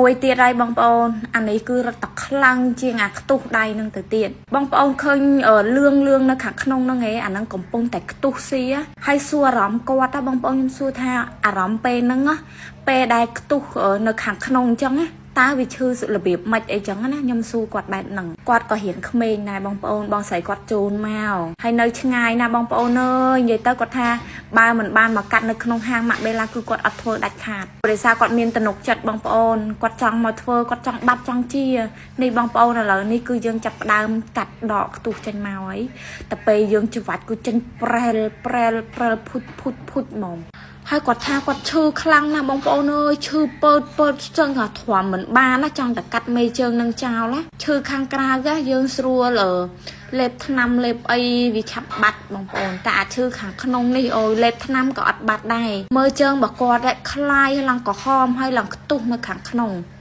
មួយទៀតហើយបងប្អូនអានេះគឺរត់តែខ្លាំងជាងអាខ្ទុះដៃនឹងទៅទៀតបងប្អូនឃើញលឿងលឿងនៅខាងក្នុងហ្នឹងឯងអាហ្នឹងកំពុងតែខ្ទុះស៊ីហើយសួរអារម្មណ៍គាត់ណាបងប្អូនខ្ញុំសួរថាអារម្មណ៍ពេលហ្នឹងពេលដែលខ្ទុះនៅខាងក្នុងអញ្ចឹងណាតើវាឈឺរបៀបម៉េចអីចឹងណាខ្ញុំសួរគាត់បែបហ្នឹងគាត់ក៏រៀងក្មេងដែរបងប្អូនបងស្រីគាត់ជូនមកហើយនៅឆ្ងាយណាបងប្អូនអើយនិយាយទៅគាត់ថាបើមិនបានមកកាត់នៅក្នុងហាងម៉ាក់បេឡាគឺគាត់អត់ធ្វើដាច់ខាតព្រោះសារគាត់មានទំនុកចិត្តបងប្អូនគាត់ចង់មកធ្វើគាត់ចង់បាត់ចង់ជានេះបងប្អូនឥឡូវនេះគឺយើងចាប់ផ្ដើមកាត់ដកខ្ទុះចេញមកហើយតែពេលយើងច្បាច់គឺចេញប្រែលប្រែលប្រែលភុចភុចភុចហ្មងហើយគាត់ថាគាត់ឈឺខ្លាំងណាស់បងប្អូនអើយឈឺពើតពើតចឹងថាធំមិនបានណាចង់តែកាត់មេជើងនឹងចោលណាឈឺខាងក្រៅយើងស្រួលលេបថ្នាំលេបអីវាឆាប់បាត់បងប្អូនតែអាឈឺខាងក្នុងនេះអូយលេបថ្នាំក៏អត់បាត់ដែរមើលជើងរបស់គាត់ខ្លាយឡើងក្រហមហើយឡើងខ្ទុះនៅខាងក្នុង។